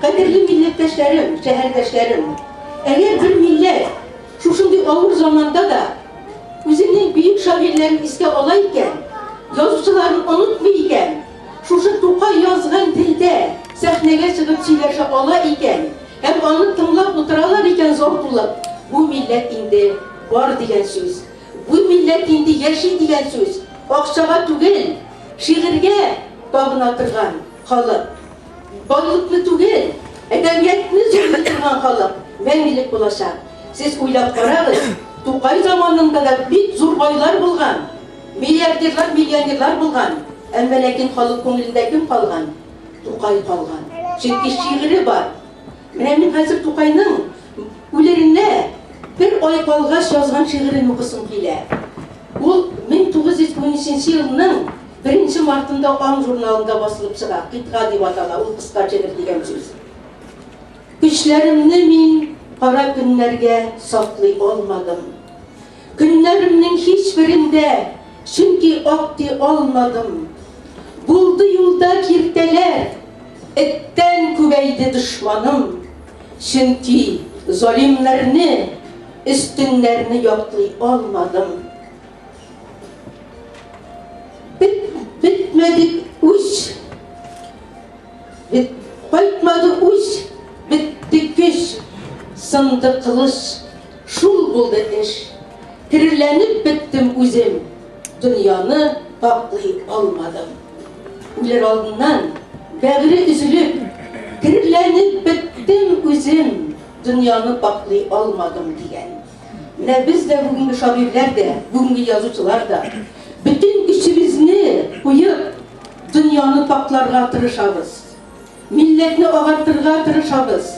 Кадерле милләттәшләрем, шәһәрдәшләрем! Әгәр бер милләт шушындый авыр заманда да үзенең бөек шагыйрьләрен искә ала икән, язучыларын онытмый икән, шушы Тукай язган телдә сәхнәгә чыгып сөйләшә ала икән һәм аны тыңлап утыралар икән зал тулып, бу милләт инде бар дигән сүз. Бу милләт инде яши дигән сүз. Акчага түгел, шигырьгә табына торган халык. Байлыкны түгел, әдәбиятны зурлый торган халык мәңгелек булачак. Сез уйлап карагыз, Тукай заманында да бик зур байлар булган, миллиардерлар, миллионерлар булган, әмма ләкин халык күңелендә кем калган? Тукай калган. Чөнки шигыре бар. Менә мин хәзер Тукайның үлеренә бер ай калгач язган шигырен укысым килә. Ул 1913 елның Беренче мартында Аң журналында басылып чыга, Кыйтга дип атала, ул кыска шигырь дигән сүз. Көчләремне мин кара көннәргә саклый алмадым. Көннәремнең һичберендә, чөнки ак ди алмадым. Булды юлда киртәләр, эттән күбәйде дошманым. Чөнки залимнәрне, өстеннәрне яклый алмадым. Бет, бетмәде үч. Бет, кайтмады үч, бетте көч. Сынды кылыч, шул булды эш. Тереләнеп беттем үзем, дөньяны паклый алмадым. Үлер алдыннан бәгыре өзелеп, тереләнеп беттем үзем, дөньяны паклый алмадым дигән. Менә без дә, бүгенге шагыйрьләр дә, бүгенге язучылар да, бөтен көчебезне куеп, дөньяны пакъларга тырышабыз. Милләтне агартырга тырышабыз.